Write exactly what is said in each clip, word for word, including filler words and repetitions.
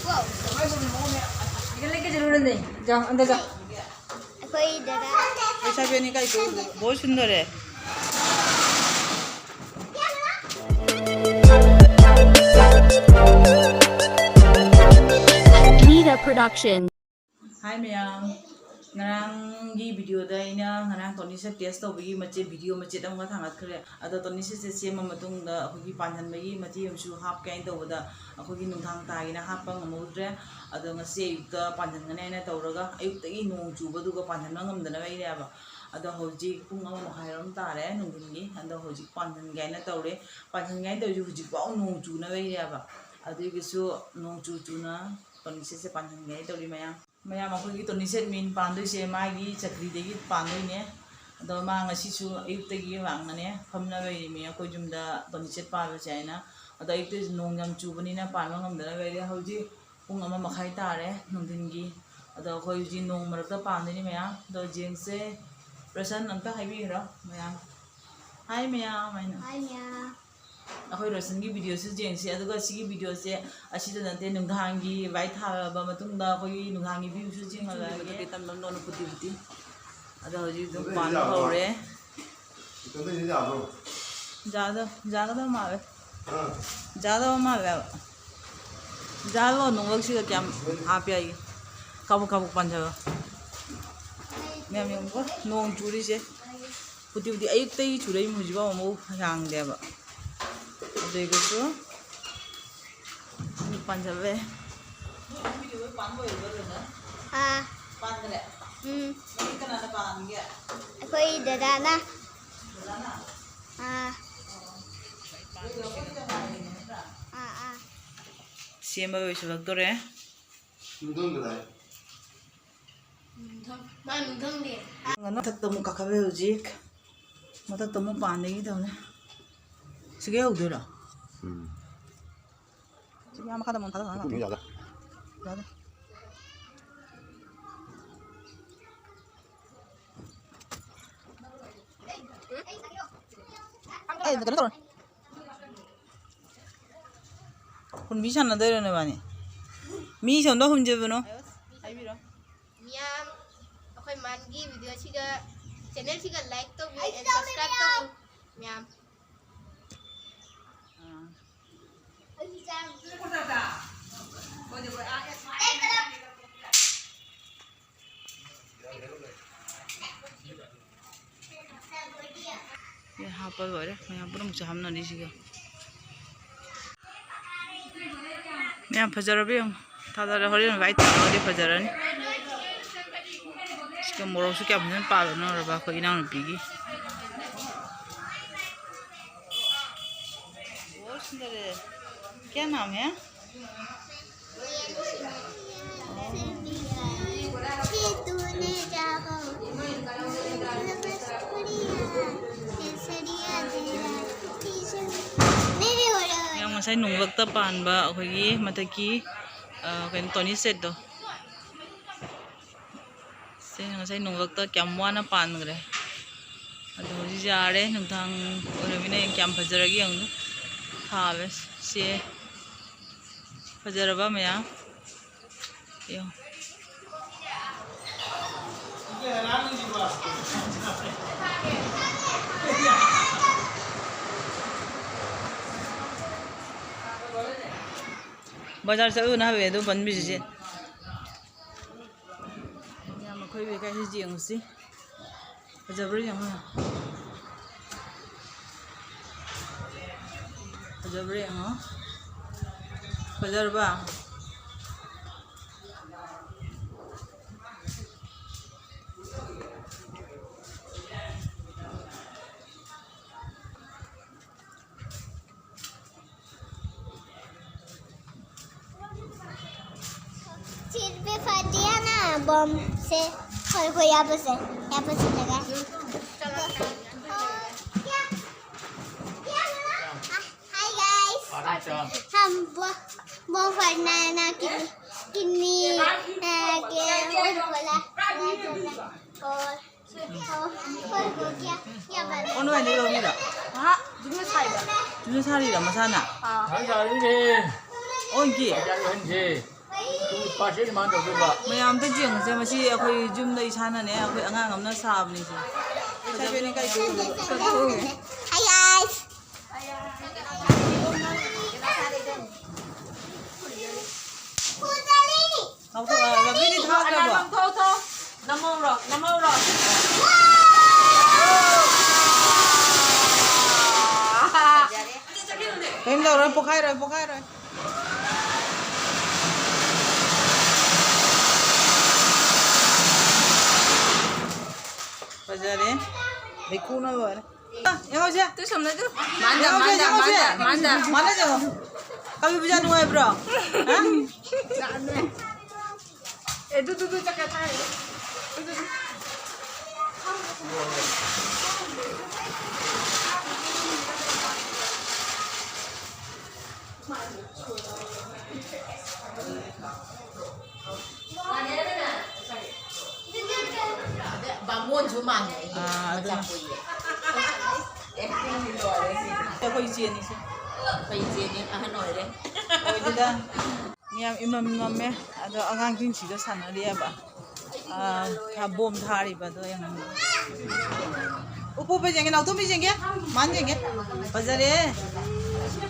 निकलने की जरूरत नहीं। जाओ, अंदर जाओ। ꯑꯩꯈꯣꯏ ꯗꯗꯥ꯫ ꯂꯩꯁꯥꯕꯤ ꯑꯅꯤ ꯀꯥꯏ ꯆꯠꯂꯨꯗꯣꯏꯕ? ꯕꯣꯏ ꯁꯤꯟꯗꯣꯔꯦ꯫ Nita Production. ꯍꯥꯏ ꯃꯌꯥꯝ, ꯉꯔꯥꯡꯒꯤ ꯚꯤꯗꯤꯑꯣꯗ ꯑꯩꯅ ꯉꯔꯥꯡ ꯇꯣꯅꯤꯁꯦꯠ ꯇꯦꯁ ꯇꯧꯕꯒꯤ ꯃꯆꯦꯠ, ꯚꯤꯗꯤꯑꯣ ꯃꯆꯦꯠ ꯑꯃꯒ ꯊꯥꯡꯒꯠꯈ꯭ꯔꯦ꯫ ꯑꯗꯣ ꯇꯣꯅꯤꯁꯦꯠꯁꯦ ꯁꯦꯝꯕ ꯃꯇꯨꯡꯗ ꯑꯩꯈꯣꯏꯒꯤ ꯄꯥꯟꯍꯟꯕꯒꯤ ꯃꯇꯦꯛ ꯑꯃꯁꯨ ꯍꯥꯞꯀꯦ ꯍꯥꯏꯅ ꯇꯧꯕꯗ ꯑꯩꯈꯣꯏꯒꯤ ꯅꯨꯡꯗꯥꯡ ꯇꯥꯒꯤꯅ ꯍꯥꯞꯄ ꯉꯝꯍꯧꯗ꯭ꯔꯦ꯫ ꯑꯗꯣ ꯉꯁꯤ ꯑꯌꯨꯛꯇ ꯄꯥꯟꯍꯟꯒꯅꯤ ꯍꯥꯏꯅ ꯇꯧꯔꯒ ꯑꯌꯨꯛꯇꯒꯤ ꯅꯣꯡ ꯆꯨꯕꯗꯨꯒ ꯄꯥꯟꯍꯟꯕ ꯉꯝꯗꯅ ꯂꯩꯔꯦꯕ꯫ ꯑꯗꯣ ꯍꯧꯖꯤꯛ ꯄꯨꯡ ꯑꯃ ꯃꯈꯥꯏꯔꯣꯝ ꯇꯥꯔꯦ ꯅꯨꯡꯊꯤꯟꯒꯤ꯫ ꯑꯗꯣ ꯍꯧꯖꯤꯛ ꯄꯥꯟꯍꯟꯒꯦ ꯍꯥꯏꯅ ꯇꯧꯔꯦ꯫ ꯄꯥꯟꯍꯟꯒꯦ ꯍꯥꯏꯅ ꯇꯧꯔꯤꯁꯦ ꯍꯧꯖꯤꯛꯐꯥꯎ ꯅꯣꯡ ꯆꯨꯅ ꯂꯩꯔꯦꯕ꯫ ꯑꯗꯨꯒꯤꯁꯨ ꯅꯣꯡ ꯆꯨ ꯆꯨꯅ ꯇꯣꯅꯤꯁꯦꯠꯁꯦ ꯄꯥꯟꯍꯟꯒꯦ ꯍꯥꯏꯅ ꯇꯧꯔꯤ ꯃꯌꯥꯝ꯫ ꯃꯌꯥꯝ ꯑꯩꯈꯣꯏꯒꯤ ꯇꯣꯅꯤꯁꯦꯠ ꯃꯦꯟ ꯄꯥꯟꯗꯣꯏꯁꯦ ꯃꯥꯒꯤ ꯆꯀ꯭ꯔꯤꯗꯒꯤ ꯄꯥꯟꯗꯣꯏꯅꯦ꯫ ꯑꯗꯣ ꯃꯥ ꯉꯁꯤꯁꯨ ꯑꯌꯨꯛꯇꯒꯤ ꯂꯥꯛꯅꯅꯦ ꯐꯝꯅ ꯂꯩꯔꯤꯃꯤ ꯑꯩꯈꯣꯏ ꯌꯨꯝꯗ ꯇꯣꯅꯤꯁꯦꯠ ꯄꯥꯜꯂꯁꯦ ꯍꯥꯏꯅ꯫ ꯑꯗꯣ ꯑꯌꯨꯛꯇ ꯅꯣꯡ ꯌꯥꯝ ꯆꯨꯕꯅꯤꯅ ꯄꯥꯟꯕ ꯉꯝꯗꯅ ꯂꯩꯔꯦ꯫ ꯍꯧꯖꯤꯛ ꯄꯨꯡ ꯑꯃ ꯃꯈꯥꯏ ꯇꯥꯔꯦ ꯅꯨꯡꯊꯤꯟꯒꯤ꯫ ꯑꯗꯣ ꯑꯩꯈꯣꯏ ꯍꯧꯖꯤꯛ ꯅꯣꯡ ꯃꯔꯛꯇ ꯄꯥꯟꯗꯣꯏꯅꯤ ꯃꯌꯥꯝ꯫ ꯑꯗꯣ ꯌꯦꯡꯁꯦ꯫ ꯔꯣꯁꯟ ꯑꯝꯇ ꯍꯥꯏꯕꯤꯈ꯭ꯔꯣ ꯃꯌꯥꯝ꯫ ꯍꯥꯏ ꯃꯌꯥꯝ ꯍꯥꯏꯅ꯫ ꯍꯥꯏ ꯃꯌꯥꯝ꯫ ꯑꯩꯈꯣꯏ ꯔꯣꯁꯟꯒꯤ ꯚꯤꯗꯤꯑꯣꯁꯨ ꯌꯦꯡꯁꯤ꯫ ꯑꯗꯨꯒ ꯁꯤꯒꯤ ꯚꯤꯗꯤꯑꯣꯁꯦ ꯑꯁꯤꯗ ꯅꯠꯇꯦ, ꯅꯨꯡꯗꯥꯡꯒꯤ ꯚꯥꯏ ꯊꯥꯔꯕ ꯃꯇꯨꯡꯗ ꯑꯩꯈꯣꯏꯒꯤ ꯅꯨꯡꯗꯥꯡꯒꯤ ꯚ꯭ꯌꯨꯁꯨ ꯌꯦꯡꯍꯜꯂꯛꯑꯒꯦ꯫ ꯇꯝꯕ ꯅꯣꯅ ꯄꯨꯇꯤ ꯄꯨꯇꯤ꯫ ꯑꯗꯣ ꯍꯧꯖꯤꯛ ꯑꯗꯨꯝ ꯄꯥꯟꯕ ꯍꯧꯔꯦ꯫ ꯌꯥꯗꯣ, ꯌꯥꯒꯗꯕ ꯃꯥꯜꯂꯦ꯫ ꯌꯥꯗꯕ ꯃꯥꯜꯂꯦꯕ꯫ ꯖꯥꯂꯣ ꯅꯣꯡꯂꯛꯁꯤꯒ ꯀꯌꯥꯝ ꯍꯥꯞꯄꯦ ꯍꯥꯏꯒꯦ꯫ ꯀꯥꯕꯛ ꯀꯥꯕꯛ ꯄꯥꯟꯖꯕ꯫ ꯃꯌꯥꯝ ꯌꯦꯡꯉꯨꯀꯣ, ꯅꯣꯡ ꯆꯨꯔꯤꯁꯦ꯫ ꯄꯨꯇꯤ ꯄꯨꯇꯤ ꯑꯌꯨꯛꯇꯒꯤ ꯆꯨꯔꯛꯏ, ꯍꯧꯖꯤꯛꯐꯥꯎ ꯑꯃꯨꯛ ꯍꯥꯡꯗꯦꯕ꯫ ꯑꯗꯨꯒꯁꯨ ꯑꯃꯨꯛ ꯄꯥꯟꯖꯜꯂꯦ꯫ ꯑꯥ꯫ ꯎꯝ꯫ ꯑꯩꯈꯣꯏ ꯗꯗꯥꯅ꯫ ꯑꯥ꯫ ꯑꯥ, ꯑꯥ꯫ ꯁꯦꯝꯕ ꯂꯣꯏꯁꯤꯜꯂꯛꯇꯣꯔꯦ꯫ ꯃꯥ ꯅꯨꯡꯊꯪꯗꯦ꯫ ꯃꯊꯛꯇ ꯑꯃꯨꯛ ꯀꯥꯈꯠꯂꯦ ꯍꯧꯖꯤꯛ꯫ ꯃꯊꯛꯇ ꯑꯃꯨꯛ ꯄꯥꯟꯗꯒꯤ ꯇꯧꯅꯦ꯫ ꯁꯤꯒꯩ ꯍꯧꯗꯣꯏꯔꯣ? ꯎꯝ꯫ ꯁꯤꯒꯤ ꯑꯥ ꯃꯈꯥꯗ ꯑꯃꯨꯛ ꯊꯥꯗ ꯊꯥꯗ ꯑꯗꯨꯝ ꯌꯥꯗ꯫ ꯌꯥꯗ꯫ ꯑꯩ ꯀꯩꯅꯣ ꯇꯧꯔꯣ꯫ ꯍꯨꯟꯕꯤ ꯁꯥꯟꯅꯗꯣꯏꯔꯣ ꯅꯕꯥꯅꯤ? ꯃꯤ ꯁꯣꯝꯗ ꯍꯨꯝꯖꯕꯅꯣ꯫ ꯍꯥꯏꯕꯤꯔꯣ꯫ ꯃꯤꯌꯥꯝ, ꯑꯩꯈꯣꯏ ꯃꯥꯟꯒꯤ video ꯁꯤꯒ, channel ꯁꯤꯒ like ꯇꯧꯕꯤꯌꯨ and subscribe ꯇꯧꯕꯤꯌꯨ ꯃꯌꯥꯝ꯫ ꯑꯥ꯫ ꯑꯦ, ꯍꯥꯞꯄ ꯂꯣꯏꯔꯦ꯫ ꯃꯌꯥꯝ ꯄꯨꯝꯅꯃꯛꯁꯦ ꯍꯥꯞꯅꯔꯤꯁꯤꯒ꯫ ꯃꯌꯥꯝ ꯐꯖꯔꯕ ꯌꯦꯡꯉꯨ꯫ ꯊꯥꯗꯔꯦ, ꯍꯣꯔꯦꯟ ꯋꯥꯏ ꯇꯧꯔꯗꯤ ꯐꯖꯔꯅꯤ꯫ ꯁꯤꯒ ꯃꯣꯔꯣꯛꯁꯨ ꯀꯌꯥ ꯐꯖꯅ ꯄꯥꯜꯂꯅꯣꯔꯕ ꯑꯩꯈꯣꯏ ꯏꯅꯥꯎꯅꯨꯄꯤꯒꯤ꯫ बहुत सुंदर है। क्या नाम है? ꯌꯥꯝ ꯉꯁꯥꯏ ꯅꯣꯡꯂꯛꯇ ꯄꯥꯟꯕ ꯑꯩꯈꯣꯏꯒꯤ ꯃꯊꯛꯀꯤ, ꯑ, ꯀꯩꯅꯣ, ꯇꯣꯅꯤ ꯁꯦꯠꯇꯣ꯫ ꯁꯦ, ꯉꯁꯥꯏ ꯅꯣꯡꯂꯛꯇ ꯀꯌꯥꯝ ꯋꯥꯅ ꯄꯥꯟꯈ꯭ꯔꯦ꯫ ꯑꯗꯣ ꯍꯧꯖꯤꯛ ꯌꯥꯔꯦ, ꯅꯨꯡꯗꯥꯡ ꯑꯣꯏꯔꯃꯤꯅ ꯀꯌꯥꯝ ꯐꯖꯔꯒꯦ ꯌꯦꯡꯉꯨ꯫ ꯊꯥꯕꯁꯦ ꯐꯖꯔꯕ ꯃꯌꯥꯝ꯫ ꯌꯦꯡꯉꯨ꯫ ꯕꯖꯥꯔ ꯆꯠꯂꯨꯅ ꯍꯥꯏꯕ ꯑꯗꯨ ꯄꯟꯕꯤꯁꯤꯁꯦ꯫ ꯃꯌꯥꯝ ꯑꯩꯈꯣꯏ ꯂꯩꯀꯥꯏꯁꯤ ꯌꯦꯡꯉꯨꯁꯤ꯫ ꯐꯖꯕ꯭ꯔꯥ ꯌꯦꯡꯉꯣ꯫ ꯐꯖꯕ꯭ꯔꯥ ꯌꯦꯡꯉꯣ꯫ ꯐꯖꯔꯕ? सिर पे फट गया ना बम से, खोल को यहाँ पे से, यहाँ पे से लगा। Hi guys, हम बम, बम फटना है ना कि, किन्नी, अ, के, और बोला, और, और हो गया, क्या बात है? ꯑꯣꯟ ꯑꯣꯏꯅ ꯂꯧꯔꯤꯔꯣ? ꯍꯥ? ꯖꯨꯒꯅ ꯁꯥꯏꯕ꯫ ꯖꯨꯒꯅ ꯁꯥꯔꯤꯔꯣ ꯃꯁꯥꯅ? ꯑꯥ꯫ ꯑꯣꯟꯒꯤ? ꯍꯟꯖꯦ꯫ ꯃꯌꯥꯝ ꯑꯝꯇ ꯌꯦꯡꯉꯨꯁꯦ, ꯃꯁꯤ ꯑꯩꯈꯣꯏ ꯌꯨꯝꯗ ꯏꯁꯥꯅꯅꯦ, ꯑꯩꯈꯣꯏ ꯑꯉꯥꯡ ꯑꯃꯅ ꯁꯥꯕꯅꯤ ꯁꯦ꯫ ꯂꯧꯊꯣꯛ-, ꯑ, ꯔꯕꯤꯗꯤ ꯊꯥꯈ꯭ꯔꯕꯣ? ꯅꯝꯍꯧꯔꯣ, ꯅꯝꯍꯧꯔꯣ꯫ ꯀꯩꯝ ꯇꯧꯔꯣꯏ, ꯄꯣꯛꯈꯥꯏꯔꯣꯏ, ꯄꯣꯛꯈꯥꯏꯔꯣꯏ꯫ ꯐꯖꯔꯦ꯫ ꯃꯩꯈꯨꯅ ꯂꯣꯏꯔꯦ꯫ ꯑ, ꯌꯦꯡꯉꯣꯁꯦ꯫ ꯇꯨ ꯁꯣꯝꯗ ꯇꯨ꯫ ꯃꯥꯟꯗ, ꯌꯦꯡꯉꯣꯁꯦ, ꯃꯥꯟꯗ, ꯌꯦꯡꯉꯣꯁꯦ꯫ ꯃꯥꯟꯗ, ꯃꯥꯟꯗ꯫ ꯃꯥꯟꯗ ꯌꯦꯡꯉꯣ꯫ ꯀꯕꯤ ꯄꯨꯖꯥ ꯅꯨꯡꯉꯥꯏꯕ꯭ꯔꯣ? ꯍꯥ? ꯑꯦ, ꯗꯨ, ꯗꯨ, ꯗꯨ, ꯆꯠꯀꯦ ꯊꯥꯏ꯫ ꯗꯨ, ꯗꯨ, ꯗꯨ꯫ ꯕꯥꯃꯣꯟꯁꯨ ꯃꯥꯟꯅꯩ, ꯑꯥ, ꯑꯗꯨꯅ꯫ ꯃꯆꯥ ꯄꯣꯛꯏꯌꯦ꯫ ꯑꯦꯛꯇꯤꯡꯗꯤ ꯂꯣꯏꯔꯦ ꯁꯤꯗꯤ꯫ ꯑꯩꯈꯣꯏ ꯏꯆꯦꯅꯤ ꯁꯤ꯫ ꯑꯩꯈꯣꯏ ꯏꯆꯦꯅꯤ, ꯑꯍꯟ ꯑꯣꯏꯔꯦ꯫ ꯑꯣꯏꯗꯦꯗ꯫ ꯃꯤꯌꯥꯝ ꯏꯃꯝ ꯃꯝꯃꯦ꯫ ꯑꯗꯣ ꯑꯉꯥꯡꯁꯤꯡꯁꯤꯗ ꯁꯥꯟꯅꯔꯤꯑꯕ꯫ ꯑꯥ, ꯊꯥ-, ꯕꯣꯝ ꯊꯥꯔꯤꯕꯗꯣ ꯌꯦꯡꯉꯣ꯫ ꯎꯄꯨ ꯎꯄꯨ ꯌꯦꯡꯒꯦ, ꯅꯥꯎꯇꯣꯝꯕꯤ ꯌꯦꯡꯒꯦ, ꯃꯥꯟ ꯌꯦꯡꯒꯦ꯫ ꯐꯖꯔꯦ꯫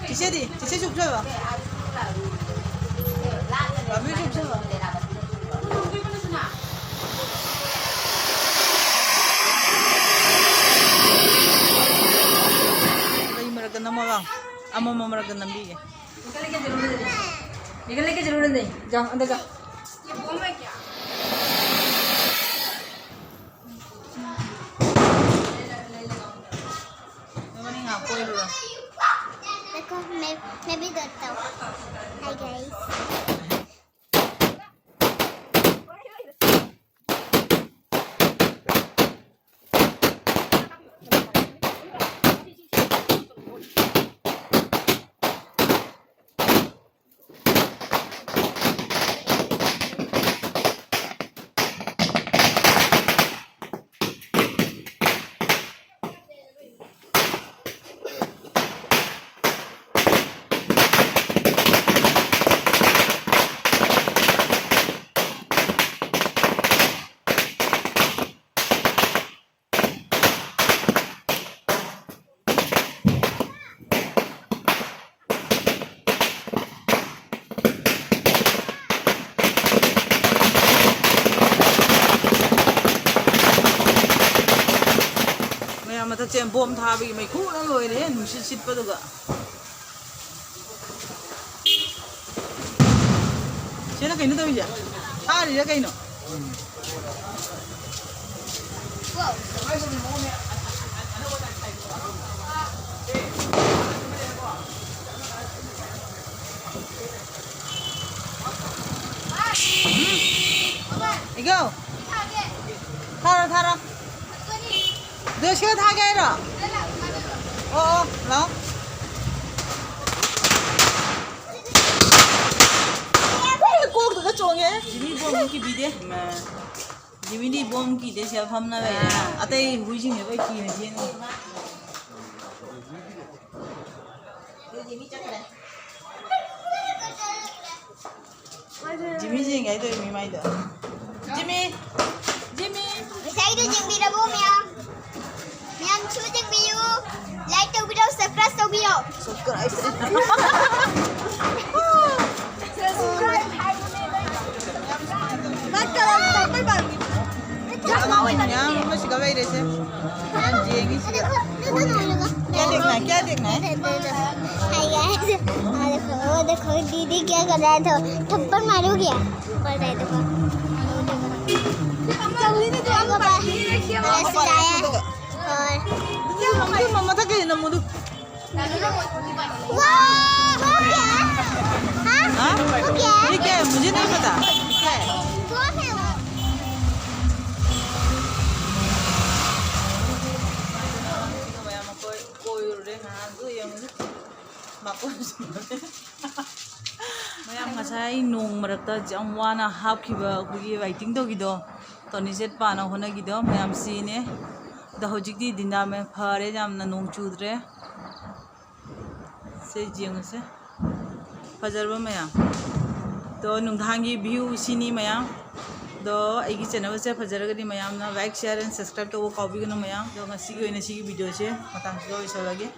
ꯆꯤꯆꯦꯗꯤ? ꯆꯤꯆꯦ ꯆꯨꯞꯆꯕ? ꯄꯥꯝꯕꯤ ꯆꯨꯞꯆꯕ? ꯂꯩ ꯃꯔꯛꯇ ꯅꯝꯃꯒ, ꯑꯃꯃꯝ ꯃꯔꯛꯇ ꯅꯝꯕꯤꯒꯦ꯫ निकल के जरूरत नहीं, निकलने की जरूरत नहीं, जाओ अंदर जाओ। ये बम है क्या? देखो, मैं, मैं भी डरता हूँ। Hi, guys। ꯕꯣꯝ ꯊꯥꯕꯒꯤ ꯃꯩꯈꯨꯅ ꯂꯣꯏꯔꯦ, ꯅꯨꯡꯁꯤꯠ ꯁꯤꯠꯄꯗꯨꯒ꯫ ꯁꯤꯅ ꯀꯩꯅꯣ ꯇꯧꯔꯤꯁꯦ? ꯊꯥꯔꯤꯔ ꯀꯩꯅꯣ? ꯏꯒꯣ, ꯊꯥꯔꯣ, ꯊꯥꯔꯣ꯫ ꯑꯗꯣ ꯁꯤꯒ ꯊꯥꯒꯦ ꯍꯥꯏꯔꯣ? ꯑꯣ, ꯑꯣ, ꯂꯥꯛꯑꯣ꯫ ꯀꯣꯛꯇꯨꯗ ꯆꯣꯡꯉꯦ꯫ ꯖꯤꯃꯤ ꯕꯣꯝ ꯀꯤꯕꯤꯗꯦ꯫ ꯖꯤꯃꯤꯗꯤ ꯕꯣꯝ ꯀꯤꯗꯦ, ꯁꯤꯗ ꯐꯝꯅ ꯂꯩꯔꯦ꯫ ꯑꯇꯩ ꯍꯨꯏꯁꯤꯡꯁꯦ ꯂꯣꯏ ꯀꯤꯅ ꯆꯦꯟꯈ꯭ꯔꯦ꯫ ꯖꯤꯃꯤ ꯌꯦꯡꯒꯦ ꯍꯥꯏꯗꯣꯏ ꯃꯤ ꯃꯥꯏꯗꯣ꯫ ꯖꯤꯃꯤ! ꯖꯤꯃꯤ! ꯉꯁꯥꯏꯗꯣ ꯌꯦꯡꯕꯤꯔꯕꯣ ꯃꯌꯥꯝ? ꯃꯌꯥꯝꯁꯨ ꯌꯦꯡꯕꯤꯌꯨ꯫ Like ꯇꯧꯕꯤꯔꯣ, subscribe ꯇꯧꯕꯤꯌꯣ꯫ Subscribe꯫ Subscribe ꯍꯥꯏꯕꯅꯦ꯫ ꯅꯠꯇ꯭ꯔꯒ ꯇꯥꯛꯄꯩ ꯄꯥꯝꯃꯤ꯫ ꯑꯉꯥꯡꯁꯤꯡ ꯃꯌꯥꯝ ꯑꯃ ꯁꯤꯗ ꯂꯩꯔꯦꯁꯦ꯫ ꯃꯌꯥꯝ ꯌꯦꯡꯉꯤ ꯁꯤꯗ꯫ क्या देखना है, क्या देखना है? Hi guys, देखो, वो देखो, दीदी क्या कर रहा है, तो थप्पड़ मारो क्या? पड़ रहा है, देखो। देखो, बस आया है। और ꯃꯊꯛꯀꯤ ꯅꯝꯃꯨꯗꯨ꯫ वो, वो क्या है? हाँ? हाँ? वो क्या है? ये क्या है? मुझे नहीं पता। क्या है? वो है वो। ꯃꯌꯥꯝ ꯑꯩꯈꯣꯏ ꯀꯣꯏꯔꯨꯔꯦ ꯉꯥꯏꯍꯥꯛ, ꯑꯗꯨ ꯌꯦꯡꯉꯨꯅꯦ꯫ ꯃꯀꯣꯟꯁꯨ ꯃꯌꯥꯝ ꯉꯁꯥꯏ ꯅꯣꯡ ꯃꯔꯛꯇ ꯌꯥꯝ ꯋꯥꯅ ꯍꯥꯞꯈꯤꯕ ꯑꯩꯈꯣꯏꯒꯤ writing ꯇꯧꯈꯤꯗꯣ, ꯇꯣꯅꯤꯁꯦꯠ ꯄꯥꯅ ꯍꯣꯠꯅꯈꯤꯗꯣ ꯃꯌꯥꯝ ꯁꯤꯅꯦ꯫ ꯑꯗꯣ ꯍꯧꯖꯤꯛꯇꯤ ꯗꯤꯟꯗꯥꯃꯦ ꯐꯔꯦ, ꯌꯥꯝꯅ ꯅꯣꯡ ꯆꯨꯗ꯭ꯔꯦ꯫ ꯁꯦ ꯌꯦꯡꯉꯨꯁꯦ, ꯐꯖꯔꯕ ꯃꯌꯥꯝ꯫ ꯑꯗꯣ ꯅꯨꯡꯗꯥꯡꯒꯤ view ꯁꯤꯅꯤ ꯃꯌꯥꯝ꯫ ꯑꯗꯣ ꯑꯩꯒꯤ channel ꯁꯦ ꯐꯖꯔꯒꯗꯤ ꯃꯌꯥꯝꯅ like, share and subscribe ꯇꯧꯕ ꯀꯥꯎꯕꯤꯒꯅꯨ ꯃꯌꯥꯝ꯫ ꯑꯗꯣ ꯉꯁꯤꯒꯤ ꯑꯣꯏꯅ ꯁꯤꯒꯤ video ꯁꯦ ꯃꯇꯥꯡꯁꯤꯗ ꯂꯣꯏꯁꯤꯜꯂꯒꯦ꯫